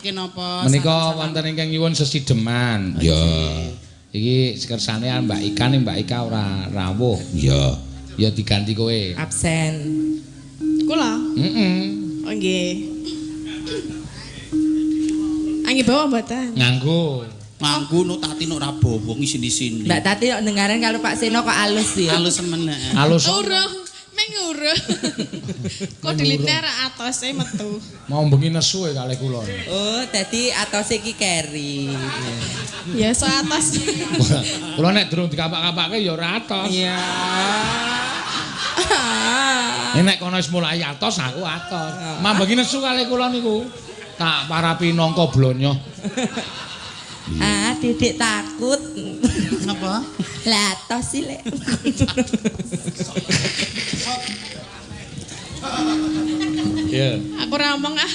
Ngersakake napa? Menika wonten ingkang nyuwun sesideman. Ya. Iki kersane Mbak Ika ning Mbak Ika ora rawuh. Ya. Ya diganti kowe. Absen. Kula. Heeh. Oh nggih. Angge bawa mboten? Nganggo. Nganggo no Tati no ora bawa ngisin-isini. Mbak Tati kok dengaren kalau Pak Seno kok alus ya. Halus semen. Alus. Urung, meng urung. Kok dilitne ra atose metu. Mau bengi nesu e kalih kula. Oh, dadi atose iki keri. Ya so atos. Kula nek durung dikapak-kapake ya ora atos. Iya. Ini nek kono wis mulai atos aku atos. Mambengi nesu kalih kula niku. Tak parapi nangka blonyo. Ah, Didik takut. Napa? Lah atos sih lek. Iya. Aku ora omong ah.